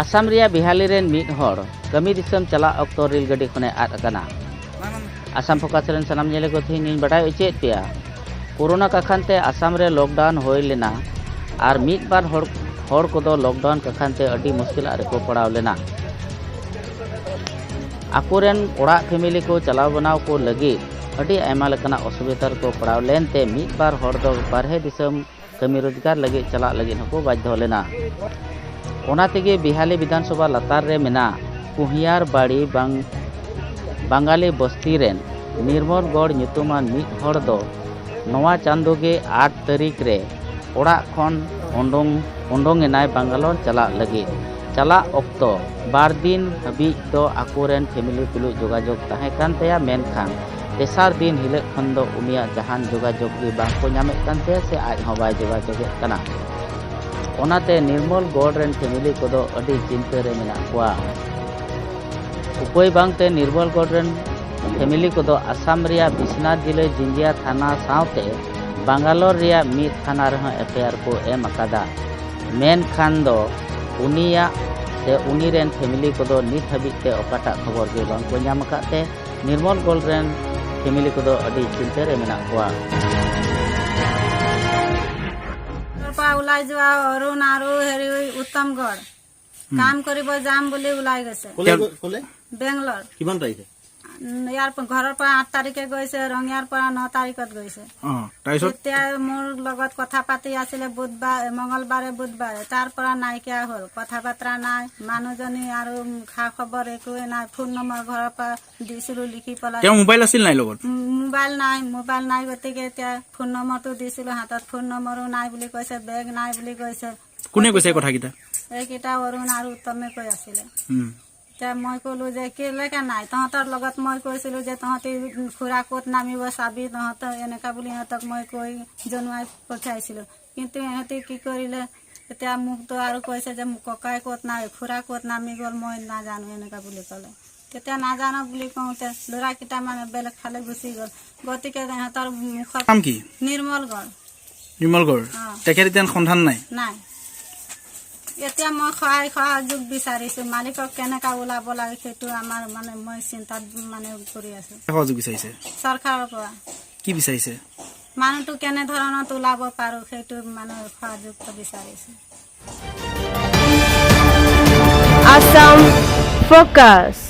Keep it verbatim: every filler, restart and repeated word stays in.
ᱟᱥᱟᱢ ᱨᱮᱭᱟᱜ ᱵᱤᱦᱟᱞᱤ ᱨᱮᱱ ᱢᱤᱫ ᱦᱚᱲ ᱠᱟᱹᱢᱤ ᱫᱤᱥᱚᱢ ᱪᱟᱞᱟᱜ ᱚᱠᱛᱚ ᱨᱮᱞ ᱜᱟᱹᱰᱤ ᱠᱷᱚᱱᱮ ᱟᱫ ᱟᱠᱟᱱᱟ᱾ ᱟᱥᱟᱢ ᱯᱷᱳᱠᱟᱥ ᱨᱮᱱ ᱥᱟᱱᱟᱢ ᱧᱮᱞᱮᱫ ᱠᱚ, ᱛᱮᱦᱮᱧ ᱤᱧ ᱵᱟᱰᱟᱭ ᱦᱚᱪᱚᱭᱮᱫ ᱯᱮᱭᱟ, ᱠᱳᱨᱳᱱᱟ ᱠᱟᱠᱷᱟᱱ ᱛᱮ ᱟᱥᱟᱢ ᱨᱮ ᱞᱚᱠᱰᱟᱣᱩᱱ ᱦᱩᱭ ᱞᱮᱱᱟ ᱟᱨ ᱢᱤᱫ ᱵᱟᱨ ᱦᱚᱲ, ᱦᱚᱲ ᱠᱚᱫᱚ ᱞᱚᱠᱰᱟᱣᱩᱱ ᱠᱟᱠᱷᱟᱱ ᱛᱮ ᱟᱹᱰᱤ ᱢᱩᱥᱠᱤᱞᱟᱜ ᱨᱮᱠᱚ ᱯᱟᱲᱟᱣ ᱞᱮᱱᱟ᱾ ᱟᱠᱚᱨᱮᱱ ᱚᱲᱟᱜ ᱯᱷᱮᱢᱤᱞᱤ ᱠᱚ ᱪᱟᱞᱟᱣ ᱵᱮᱱᱟᱣ ᱠᱚ ᱞᱟᱹᱜᱤᱫ ᱟᱹᱰᱤ ᱟᱭᱢᱟ ᱞᱮᱠᱟᱱᱟᱜ ᱚᱥᱩᱵᱤᱫᱷᱟ ᱨᱮᱠᱚ ᱯᱟᱲᱟᱣ ᱞᱮᱱᱛᱮ ᱢᱤᱫ ᱵᱟᱨ ᱦᱚᱲ ᱫᱚ ᱵᱟᱨᱦᱮ ᱫᱤᱥᱚᱢ ᱠᱟᱹᱢᱤ ᱨᱳᱡᱽᱜᱟᱨ ᱞᱟᱹᱜᱤᱫ ᱪᱟᱞᱟᱜ ᱞᱟᱹᱜᱤᱫ ᱦᱚᱸᱠᱚ ᱵᱟᱫᱽᱫᱷᱚ ᱞᱮᱱᱟ᱾ ᱚᱱᱟ ᱛᱮᱜᱮ ᱵᱤᱦᱟᱞᱤ ᱵᱤᱫᱷᱟᱱ ᱥᱚᱵᱷᱟ ᱞᱟᱛᱟᱨ ᱨᱮ ᱢᱮᱱᱟᱜ ᱠᱩᱦᱤᱭᱟᱨ ᱵᱟᱲᱤ ᱵᱟᱝ-, ᱵᱟᱝᱜᱟᱞᱤ ᱵᱚᱥᱛᱤ ᱨᱮᱱ ᱱᱤᱨᱢᱚᱞ ᱜᱚᱲ ᱧᱩᱛᱩᱢᱟᱱ ᱢᱤᱫ ᱦᱚᱲ ᱫᱚ ᱱᱚᱣᱟ ᱪᱟᱸᱫᱳ ᱜᱮ ᱟᱴ ᱛᱟᱹᱨᱤᱠᱷ ᱨᱮ ᱚᱲᱟᱜ ᱠᱷᱚᱱ ᱩᱰᱩᱝ, ᱩᱰᱩᱝ ᱮᱱᱟᱭ ᱵᱟᱝᱜᱟᱞᱳᱨ ᱪᱟᱞᱟᱜ ᱞᱟᱹᱜᱤᱫ᱾ ᱪᱟᱞᱟᱜ ᱚᱠᱛᱚ ᱵᱟᱨ ᱫᱤᱱ ᱦᱟᱹᱵᱤᱡ ᱫᱚ ᱟᱠᱚᱨᱮᱱ ᱯᱷᱮᱢᱤᱞᱤ ᱛᱩᱞᱩᱡ ᱡᱳᱜᱟᱡᱳᱜᱽ ᱛᱟᱦᱮᱸ ᱠᱟᱱ ᱛᱟᱭᱟ, ᱢᱮᱱᱠᱷᱟᱱ ᱛᱮᱥᱟᱨ ᱫᱤᱱ ᱦᱤᱞᱳᱜ ᱠᱷᱚᱱ ᱫᱚ ᱩᱱᱤᱭᱟᱜ ᱡᱟᱦᱟᱱ ᱡᱳᱜᱟᱡᱳᱜᱽ ᱜᱮ ᱵᱟᱝ ᱠᱚ ᱧᱟᱢᱮᱫ ᱠᱟᱱ ᱛᱟᱭᱟ ᱥᱮ ᱟᱡ ᱦᱚᱸ ᱵᱟᱭ ᱡᱳᱜᱟᱡᱳᱜᱮᱫ ᱠᱟᱱᱟ᱾ ᱚᱱᱟᱛᱮ ᱱᱤᱨᱢᱚᱞ ᱜᱚᱲ ᱨᱮᱱ ᱯᱷᱮᱢᱤᱞᱤ ᱠᱚᱫᱚ ᱟᱹᱰᱤ ᱪᱤᱱᱛᱟᱹ ᱨᱮ ᱢᱮᱱᱟᱜ ᱠᱚᱣᱟ᱾ ᱩᱯᱟᱹᱭ ᱵᱟᱝᱛᱮ ᱱᱤᱨᱢᱚᱞ ᱜᱚᱲ ᱨᱮᱱ ᱯᱷᱮᱢᱤᱞᱤ ᱠᱚᱫᱚ ᱟᱥᱟᱢ ᱨᱮᱭᱟᱜ ᱵᱤᱥᱱᱟᱛ ᱡᱤᱞᱟᱹ ᱡᱤᱧᱡᱤᱭᱟ ᱛᱷᱟᱱᱟ ᱥᱟᱶᱛᱮ ᱵᱟᱝᱜᱟᱞᱳᱨ ᱨᱮᱭᱟᱜ ᱢᱤᱫ ᱛᱷᱟᱱᱟ ᱨᱮᱦᱚᱸ ᱮᱯᱷ ᱟᱭ ᱟᱨ ᱠᱚ ᱮᱢ ᱟᱠᱟᱫᱟ᱾ ᱢᱮᱱᱠᱷᱟᱱ ᱫᱚ ᱩᱱᱤᱭᱟᱜ ᱥᱮ ᱩᱱᱤ ᱨᱮᱱ ᱯᱷᱮᱢᱤᱞᱤ ᱠᱚᱫᱚ ᱱᱤᱛ ᱦᱟᱹᱵᱤᱡ ᱛᱮ ᱚᱠᱟᱴᱟᱜ ᱠᱷᱚᱵᱚᱨ ᱜᱮ ᱵᱟᱝ ᱠᱚ ᱧᱟᱢ ᱟᱠᱟᱫ ᱛᱮ ᱱᱤᱨᱢᱚᱞ ᱜᱚᱲ ᱨᱮᱱ ᱯᱷᱮᱢᱤᱞᱤ ᱠᱚᱫᱚ ᱟᱹᱰᱤ ᱪᱤᱱᱛᱟᱹ ᱨᱮ ᱢᱮᱱᱟᱜ ᱠᱚᱣᱟ᱾ ঘৰৰ পৰা ওলাই যোৱা অৰুণ আৰু হেৰি উত্তম গড় কাম কৰিব যাম বুলি ওলাই গৈছে। ক'লে তেওঁ গৈ-, ক'লে? বেংগলৰ। কিমান তাৰিখে? উম, ইয়াৰ প-, ঘৰৰ পৰা আঠ তাৰিখে গৈছে, ৰঙিয়াৰ পৰা ন তাৰিখত গৈছে। অ, তাৰপিছত? তেতিয়া মোৰ লগত কথা পাতি আছিলে বুধবাৰ, মঙলবাৰে, বুধবাৰে। তাৰ পৰা নাইকিয়া হ'ল, কথা বাৰ্তা নাই। মানুহজনী আৰু খা খবৰ একোৱে নাই। ফোন নম্বৰ ঘৰৰ পৰা দিছিলো লিখি পেলাই। তেওঁৰ মোবাইল আছিল নাই লগত? উম, মোবাইল নাই, মোবাইল নাই, গতিকে এতিয়া ফোন নম্বৰটো দিছিলো হাতত, ফোন নম্বৰো নাই বুলি কৈছে, বেগ নাই বুলি কৈছে। কোনে কৈছে কথাকেইটা? এইকেইটা অৰুণ আৰু উত্তমে কৈ আছিলে। উম। এতিয়া মই ক'লো যে কেলেকে নাই, তহঁতৰ লগত মই কৈছিলো যে তহঁতি খুৰা ক'ত নামিব চাবি, তহঁতৰ এনেকা বুলি সিহঁতক মই কৈ জনোৱাই পঠিয়াইছিলো। কিন্তু সিহঁতি কি কৰিলে, এতিয়া মোকতো আৰু কৈছে যে মোক ককাই ক'ত নাই, খুৰা ক'ত নামি গ'ল, মই নাজানো এনেকা বুলি ক'লে। তেতিয়া নাজানো বুলি কওঁতে ল'ৰাকেইটা মানে বেলেগ ফালে গুচি গ'ল। গতিকে সিহঁতৰ মুখত নাম কি? নিৰ্মল গড়। নিৰ্মল গড়। অ। তেখেত এতিয়া সন্ধান নাই? নাই। এতিয়া মই সহায় সহযোগ বিচাৰিছো, মালিকক কেনেকা ওলাব লাগে সেইটো আমাৰ মানে মই চিন্তাত মানে কৰি আছো। সহযোগ বিচাৰিছে? চৰকাৰৰ পৰা। কি বিচাৰিছে? মানুহটো কেনেধৰণত ওলাব পাৰো সেইটো মানে সহযোগ বিচাৰিছো। Assam Focus.